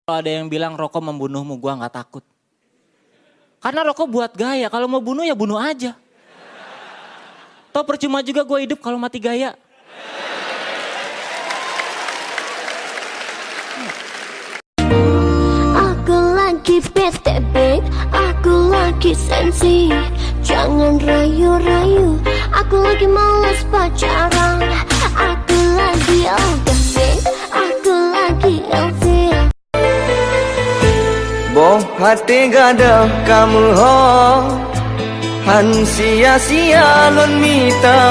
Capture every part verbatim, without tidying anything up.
Kalau ada yang bilang rokok membunuhmu, gua nggak takut. Karena rokok buat gaya, kalau mau bunuh ya bunuh aja. Toh percuma juga gua hidup kalau mati gaya. Aku lagi bete, babe. Aku lagi sensi. Jangan rayu-rayu. Aku lagi malas pacaran. Aku lagi ogah, babe. Aku lagi ilfil. Boh até gadôh ka meuho, han sia-sia lôn mita,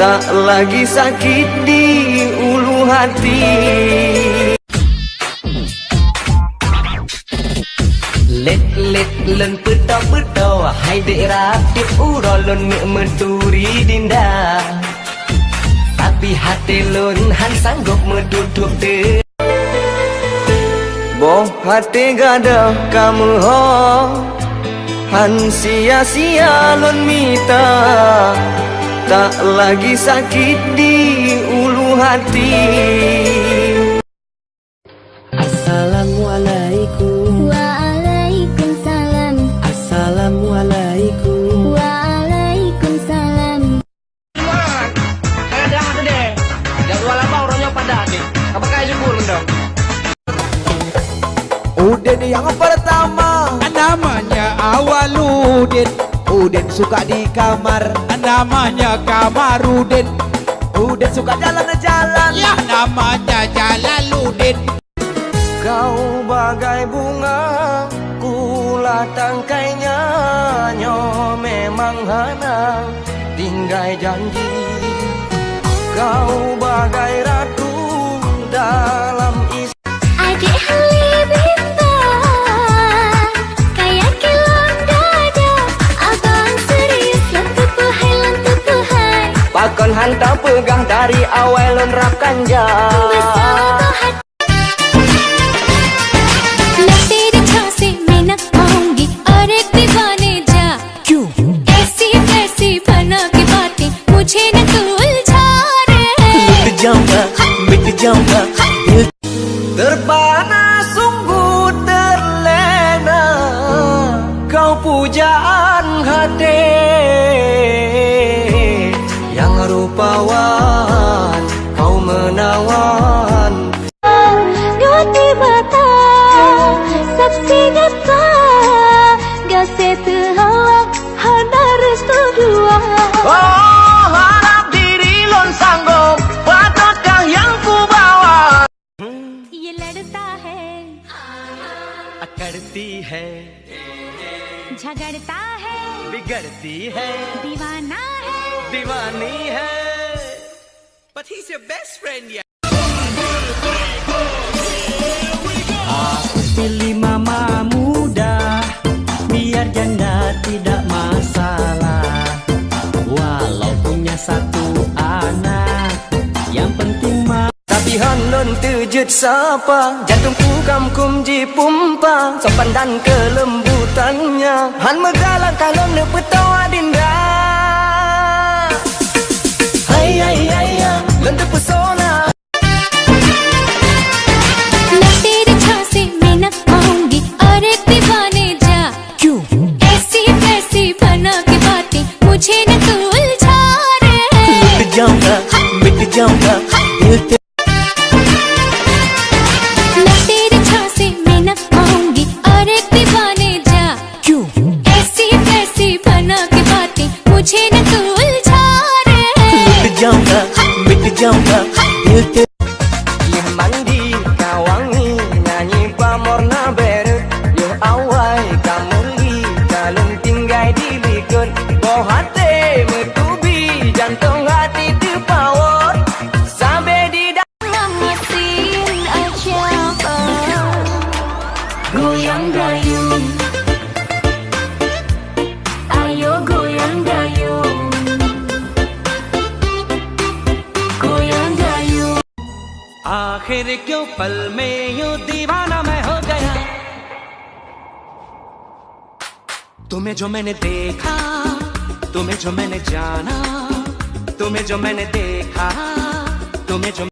tak lagi sakit di ulu hati. Lét-lét lôn peutoe-peutoe, hai dek ratik uroe lôn neuk meuturi dinda. Tapi até lôn han sanggob meututup deuh. Boh até gadôh ka meuho, han sia-sia lôn mita, tak lagi sakit di ulu hati. Assalamualaikum. Waalaikumsalam. Assalamualaikum. Waalaikumsalam. Padah teuh deh. Jadwal abang uroe nyoe padat deh. Ka pakai jukul mantong. Udin yang pertama. Namanya Awaludin. Udin suka di kamar. Namanya Kamarudin. Udin suka jalan-jalan. Ya, namanya Jalaluddin. Kau bagai bunga, kulah tangkainya, nyoe memang hana tinggai janji. Kau bagai ratu dalam is- Adik Halilintar, kaya kilon dada, abang serius lôn teupeu hai, lôn teupeu hai. Pakon han tapeugah dari awai lôn rap kanja. Beusama hati. लगते दिल झांसे में न आऊंगी और एक दीवाने जा। क्यों? ऐसी वैसी बना के बातें मुझे न तू उलझा रे। लुट जाऊंगा, मिट जाऊंगा, दिल Terpana sungguh terlena kau pujaan hati yang rupawan kau menawan. Ngon di mata, saksi nyata, gaséh teuhawang, hana restu dua. Oh, harap diri lôn sanggob, patotkah nyang kubawa? ये लड़ता है, अकड़ती है, झगड़ता है, बिगड़ती है, दीवाना है, दीवानी है। But he's your best friend, yeah. Aku pilih mama muda, biar janda tidak masalah. Walau punya satu anak, yang penting ma- Tapi hon lôn teujeuet sapa, jantungku kamkum jipumpa, sopan dan kelembutannya. Han meugalak ka lôn neupeutoe dinda. Hai, hai, hai, ya, lôn teupeusona. मैं तेरे झांसे में न आऊंगी और एक दीवाने जा। क्यों? ऐसी वैसी बना के बातें मुझे न तू उलझा रे। लुट जाऊंगा, मिट जाऊंगा, दिल ते- मैं तेरे झांसे में न आऊंगी और एक दीवाने जा। क्यों? ऐसी वैसी बना के बातें मुझे न तू उलझा रे। लुट जाऊंगा, मिट जाऊंगा, दिल ते- Yeuh mandi ka wangi, nyanyi pamor na berek. Yeuh awai ka meuli, ka lôn tinggai di likot. Boh até meutubi, jantong hati teupawot. Sabe di da- Ngon mesin aja goyang gayung. Ayo goyang gayung. Goyang gayung. आखिर क्यों पल में यूं दीवाना मैं हो गया। तुम्हें जो मैंने देखा, तुम्हें जो मैंने जाना, तुम्हें जो मैंने देखा, तुम्हें जो